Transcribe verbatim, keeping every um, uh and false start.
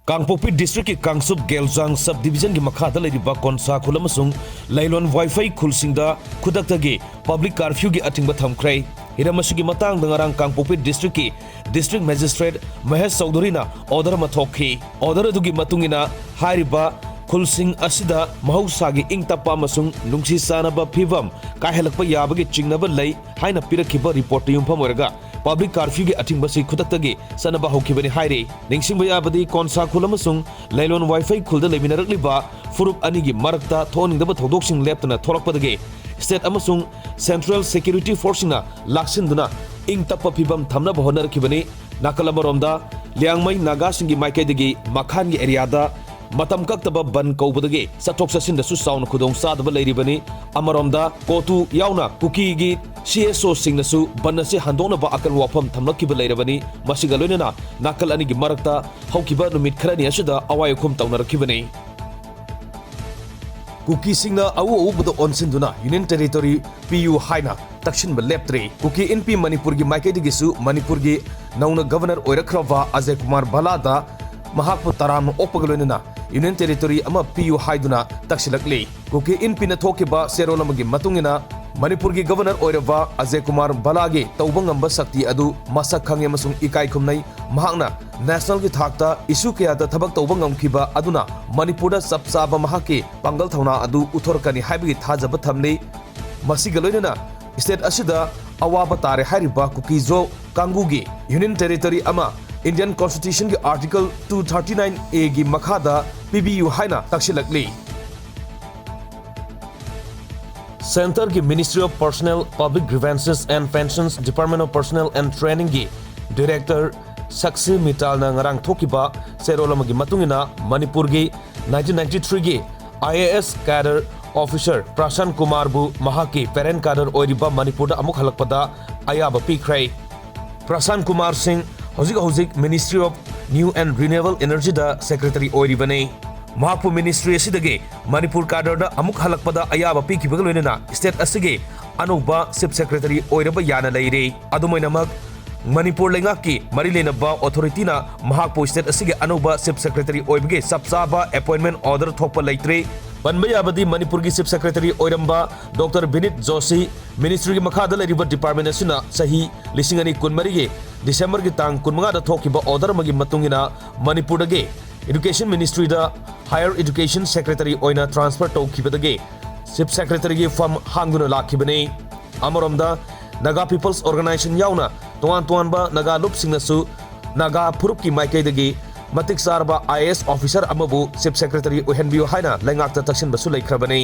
ꯀꯥꯡꯄꯣꯛꯄꯤ ꯗꯤꯁꯇ꯭ꯔꯤꯛꯀꯤ ꯀꯥꯡꯆꯨꯞ ꯒꯦꯜꯖꯥꯡ ꯁꯕ ꯗꯤꯕꯤꯖꯟꯒꯤ ꯃꯈꯥꯗ ꯂꯩꯔꯤꯕ ꯀꯣꯟꯁꯥ ꯈꯨꯜ ꯑꯃꯁꯨꯡ ꯂꯩꯂꯣꯟ ꯋꯥꯏꯐꯩ ꯈꯨꯜꯁꯤꯡꯗ ꯈꯨꯗꯛꯇꯒꯤ ꯄꯕ꯭ꯂꯤꯛ ꯀꯥꯔꯐ꯭ꯌꯨꯒꯤ ꯑꯊꯤꯡꯕ ꯊꯝꯈ꯭ꯔꯦ꯫ ꯍꯤꯔꯝ ꯑꯁꯤꯒꯤ ꯃꯇꯥꯡꯗ ꯉꯔꯥꯡ ꯀꯥꯡꯄꯣꯛꯄꯤ ꯗꯤꯁꯇ꯭ꯔꯤꯛꯀꯤ ꯗꯤꯁꯇ꯭ꯔꯤꯛ ꯃꯦꯖꯤꯁꯇ꯭ꯔꯦꯠ ꯃꯍꯦꯁ ꯆꯧꯙꯨꯔꯤꯅ ꯑꯣꯔꯗꯔ ꯑꯃ ꯊꯣꯛꯈꯤ꯫ ꯑꯣꯔꯗꯔ ꯑꯗꯨꯒꯤ ꯃꯇꯨꯡ ꯏꯟꯅ ꯍꯥꯏꯔꯤꯕ ꯈꯨꯜꯁꯤꯡ ꯑꯁꯤꯗ ꯃꯍꯧꯁꯥꯒꯤ ꯏꯪ ꯇꯞꯄ ꯑꯃꯁꯨꯡ ꯅꯨꯡꯁꯤ ꯆꯥꯟꯅꯕ ꯐꯤꯕꯝ ꯀꯥꯏꯍꯜꯂꯛꯄ ꯌꯥꯕꯒꯤ ꯆꯤꯡꯅꯕ ꯂꯩ ꯍꯥꯏꯅ ꯄꯤꯔꯛꯈꯤꯕ ꯔꯤꯄꯣꯔꯠꯇ ꯌꯨꯝꯐꯝ ꯑꯣꯏꯔꯒ ꯄꯕ꯭ꯂꯤꯛ ꯀꯥꯔꯐ꯭ꯌꯨꯒꯤ ꯑꯊꯤꯡꯕꯁꯤ ꯈꯨꯗꯛꯇꯒꯤ ꯆꯠꯅꯕ ꯍꯧꯈꯤꯕꯅꯤ ꯍꯥꯏꯔꯤ꯫ ꯅꯤꯡꯁꯤꯡꯕ ꯌꯥꯕꯗꯤ, ꯀꯣꯟꯁꯥ ꯈꯨꯜ ꯑꯃꯁꯨꯡ ꯂꯩꯂꯣꯟ ꯋꯥꯏꯐꯩ ꯈꯨꯜꯗ ꯂꯩꯃꯤꯟꯅꯔꯛꯂꯤꯕ ꯐꯨꯔꯨꯞ ꯑꯅꯤꯒꯤ ꯃꯔꯛꯇ ꯊꯣꯛꯍꯟꯅꯤꯡꯗꯕ ꯊꯧꯗꯣꯛꯁꯤꯡ ꯂꯦꯞꯇꯅ ꯊꯣꯛꯂꯛꯄꯗꯒꯤ ꯁ꯭ꯇꯦꯠ ꯑꯃꯁꯨꯡ ꯁꯦꯟꯇ꯭ꯔꯦꯜ ꯁꯦꯀ꯭ꯌꯨꯔꯤꯇꯤ ꯐꯣꯔꯁꯁꯤꯡꯅ ꯂꯥꯛꯁꯤꯟꯗꯨꯅ ꯏꯪ ꯇꯞꯄ ꯐꯤꯕꯝ ꯊꯝꯅꯕ ꯍꯣꯠꯅꯔꯛꯈꯤꯕꯅꯤ꯫ ꯅꯥꯀꯜ ꯑꯃꯔꯣꯝꯗ, ꯂꯤꯌꯥꯡꯃꯩ ꯅꯥꯒꯥꯁꯤꯡꯒꯤ ꯃꯥꯏꯀꯩꯗꯒꯤ ꯃꯈꯥꯟꯒꯤ ꯑꯦꯔꯤꯌꯥꯗ ꯃꯇꯝ ꯀꯛꯇꯕ ꯕꯟ ꯀꯧꯕꯗꯒꯤ ꯆꯠꯊꯣꯛ ꯆꯠꯁꯤꯟꯗꯁꯨ ꯆꯥꯎꯅ ꯈꯨꯗꯣꯡꯆꯥꯗꯕ ꯂꯩꯔꯤꯕꯅꯤ꯫ ꯑꯃꯔꯣꯝꯗ, ꯀꯣꯇꯨ ꯌꯥꯎꯅ ꯀꯨꯀꯤꯒꯤ ꯁꯤ ꯑꯦꯁ ꯑꯣꯁꯤꯡꯅꯁꯨ ꯕꯟ ꯑꯁꯤ ꯍꯟꯗꯣꯛꯅꯕ ꯑꯀꯟ ꯋꯥꯐꯝ ꯊꯝꯂꯛꯈꯤꯕ ꯂꯩꯔꯕꯅꯤ꯫ ꯃꯁꯤꯒ ꯂꯣꯏꯅꯅ ꯅꯥꯀꯜ ꯑꯅꯤꯒꯤ ꯃꯔꯛꯇ ꯍꯧꯈꯤꯕ ꯅꯨꯃꯤꯠ ꯈꯔꯅꯤ ꯑꯁꯤꯗ ꯑꯋꯥꯏ ꯑꯈꯨꯝ ꯇꯧꯅꯔꯛꯈꯤꯕꯅꯤ꯫ ꯀꯨꯀꯤꯁꯤꯡꯅ ꯑꯎ ꯑꯎꯕꯗ ꯑꯣꯟꯁꯤꯟꯗꯨꯅ ꯌꯨꯅꯤꯌꯟ ꯇꯦꯔꯤꯇꯣꯔꯤ ꯄꯤꯌꯨ ꯍꯥꯏꯅ ꯇꯛꯁꯤꯟꯕ ꯂꯦꯞꯇ꯭ꯔꯤ꯫ ꯀꯨꯀꯤ ꯏꯟꯄꯤ ꯃꯅꯤꯄꯨꯔꯒꯤ ꯃꯥꯏꯀꯩꯗꯒꯤꯁꯨ ꯃꯅꯤꯄꯨꯔꯒꯤ ꯅꯧꯅ ꯒꯚꯔꯅꯔ ꯑꯣꯏꯔꯛꯈ꯭ꯔꯕ ꯑꯖꯌ ꯀꯨꯃꯥꯔ ꯚꯜꯂꯥꯗ ꯃꯍꯥꯛꯄꯨ ꯇꯔꯥꯝꯅ ꯑꯣꯛꯄꯒ ꯂꯣꯏꯅꯅ ꯌꯨꯅꯤꯌꯟ ꯇꯦꯔꯤꯇꯣꯔꯤ ꯑꯃ ꯄꯤꯌꯨ ꯍꯥꯏꯗꯨꯅ ꯇꯛꯁꯤꯜꯂꯛꯂꯤ꯫ ꯀꯨꯀꯤ ꯏꯟꯄꯤꯅ ꯊꯣꯛꯈꯤꯕ ꯆꯦꯔꯣꯜ ꯑꯃꯒꯤ ꯃꯇꯨꯡ ꯏꯟꯅ, ꯃꯅꯤꯄꯨꯔꯒꯤ ꯒꯚꯔꯅꯔ ꯑꯣꯏꯔꯕ ꯑꯖꯌ ꯀꯨꯃꯥꯔ ꯚꯜꯂꯥꯒꯤ ꯇꯧꯕ ꯉꯝꯕ ꯁꯛꯇꯤ ꯑꯗꯨ ꯃꯁꯛ ꯈꯪꯉꯤ ꯑꯃꯁꯨꯡ ꯏꯀꯥꯏ ꯈꯨꯝꯅꯩ꯫ ꯃꯍꯥꯛꯅ ꯅꯦꯁꯅꯦꯜꯒꯤ ꯊꯥꯛꯇ ꯏꯁꯨ ꯀꯌꯥꯗ ꯊꯕꯛ ꯇꯧꯕ ꯉꯝꯈꯤꯕ ꯑꯗꯨꯅ ꯃꯅꯤꯄꯨꯔꯗ ꯆꯞ ꯆꯥꯕ ꯃꯍꯥꯛꯀꯤ ꯄꯥꯡꯒꯜ ꯊꯧꯅꯥ ꯑꯗꯨ ꯎꯠꯊꯣꯔꯛꯀꯅꯤ ꯍꯥꯏꯕꯒꯤ ꯊꯥꯖꯕ ꯊꯝꯂꯤ꯫ ꯃꯁꯤꯒ ꯂꯣꯏꯅꯅ ꯁ꯭ꯇꯦꯠ ꯑꯁꯤꯗ ꯑꯋꯥꯕ ꯇꯥꯔꯦ ꯍꯥꯏꯔꯤꯕ ꯀꯨꯀꯤꯖꯣ ꯀꯥꯡꯕꯨꯒꯤ ꯌꯨꯅꯤꯌꯟ ꯇꯦꯔꯤꯇꯣꯔꯤ ꯑꯃ Indian ꯀꯣꯟꯁꯇꯤꯇ꯭ꯌꯨꯁꯟꯒꯤ article two thirty nine ꯑꯦꯒꯤ ꯃꯈꯥꯗ ꯄꯤꯕꯤꯌꯨ ꯍꯥꯏꯅ ꯇꯛꯁꯤꯜꯂꯛꯂꯤ꯫ ꯁꯦꯟꯇꯔꯒꯤ Ministry of Personnel, Public Grievances and Pensions, Department of Personnel and Trainingꯒꯤ ꯗꯤꯔꯦꯛꯇꯔ ꯁꯛꯁꯤ ꯃꯤꯇꯥꯜꯅ ꯉꯔꯥꯡ ꯊꯣꯛꯈꯤꯕ ꯆꯦꯔꯣꯜ ꯑꯃꯒꯤ ꯃꯇꯨꯡ ꯏꯟꯅ, ꯃꯅꯤꯄꯨꯔꯒꯤ ꯅꯥꯏꯟꯇꯤꯟ ꯅꯥꯏꯟꯇꯤ ꯊ꯭ꯔꯤꯒꯤ I A S cadre officer ꯄ꯭ꯔꯁꯥꯟ ꯀꯨꯃꯥꯔꯕꯨ ꯃꯍꯥꯛꯀꯤ ꯄꯦꯔꯦꯟ ꯀꯦꯗꯔ ꯑꯣꯏꯔꯤꯕ ꯃꯅꯤꯄꯨꯔꯗ ꯑꯃꯨꯛ ꯍꯜꯂꯛꯄꯗ ꯑꯌꯥꯕ ꯄꯤꯈ꯭ꯔꯦ꯫ ꯄ꯭ꯔꯁꯥꯟ ꯀꯨꯃꯥꯔ ꯁꯤꯡ ꯍꯧꯖꯤꯛ ꯍꯧꯖꯤꯛ Ministry of New and Renewable Energyꯗ ꯁꯦꯀ꯭ꯔꯦꯇꯔꯤ ꯑꯣꯏꯔꯤꯕꯅꯤ꯫ ꯃꯍꯥꯛꯄꯨ ꯃꯤꯅꯤꯁꯇ꯭ꯔꯤ ꯑꯁꯤꯗꯒꯤ ꯃꯅꯤꯄꯨꯔ ꯀꯦꯗꯔꯗ ꯑꯃꯨꯛ ꯍꯜꯂꯛꯄꯗ ꯑꯌꯥꯕ ꯄꯤꯈꯤꯕꯒ ꯂꯣꯏꯅꯅ ꯁ꯭ꯇꯦꯠ ꯑꯁꯤꯒꯤ ꯑꯅꯧꯕ ꯆꯤꯐ ꯁꯦꯀ꯭ꯔꯦꯇꯔꯤ ꯑꯣꯏꯔꯕ ꯌꯥꯅ ꯂꯩꯔꯤ꯫ ꯑꯗꯨꯝ ꯑꯣꯏꯅꯃꯛ, ꯃꯅꯤꯄꯨꯔ ꯂꯩꯉꯥꯛꯀꯤ ꯃꯔꯤ ꯂꯩꯅꯕ authority ꯅ ꯃꯍꯥꯛꯄꯨ state ꯑꯁꯤꯒꯤ ꯑꯅꯧꯕ Chief Secretary ꯑꯣꯏꯕꯒꯤ ꯆꯞ ꯆꯥꯕ appointment order ꯊꯣꯛꯄ ꯂꯩꯇ꯭ꯔꯤ꯫ ꯄꯟꯕ ꯌꯥꯕꯗꯤ ꯃꯅꯤꯄꯨꯔꯒꯤ Chief Secretary ꯑꯣꯏꯔꯝꯕ Doctor ꯕꯤꯅꯤꯠ ꯖꯣꯁꯤ ministry ꯒꯤ ꯃꯈꯥꯗ ꯂꯩꯔꯤꯕ department ꯑꯁꯤꯅ ꯆꯍꯤ ꯂꯤꯁꯤꯡ ꯑꯅꯤ ꯀꯨꯟꯃꯔꯤꯒꯤ December ꯒꯤ ꯇꯥꯡ ꯀꯨꯟꯃꯉꯥꯗ ꯊꯣꯛꯈꯤꯕ order ꯑꯃꯒꯤ ꯃꯇꯨꯡ ꯏꯟꯅ ꯃꯅꯤꯄꯨꯔꯗꯒꯤ Education Ministry ꯗ Higher Education Secretary ꯑꯣꯏꯅ transfer ꯇꯧꯈꯤꯕꯗꯒꯤ Chief Secretary ꯒꯤ ꯐꯝ ꯍꯥꯡꯗꯨꯅ ꯂꯥꯛꯈꯤꯕꯅꯤ꯫ ꯑꯃꯔꯣꯝꯗ, Naga People's Organisation ꯌꯥꯎꯅ ꯇꯣꯉꯥꯟ ꯇꯣꯉꯥꯟꯕ ꯅꯥꯒꯥ ꯂꯨꯞꯁꯤꯡꯅꯁꯨ ꯅꯥꯒꯥ ꯐꯨꯔꯨꯞꯀꯤ ꯃꯥꯏꯀꯩꯗꯒꯤ ꯃꯇꯤꯛ ꯆꯥꯔꯕ I A S officer ꯑꯃꯕꯨ Chief Secretary ꯑꯣꯏꯍꯟꯕꯤꯌꯨ ꯍꯥꯏꯅ ꯂꯩꯉꯥꯛꯇ ꯇꯛꯁꯤꯟꯕꯁꯨ ꯂꯩꯈ꯭ꯔꯕꯅꯤ꯫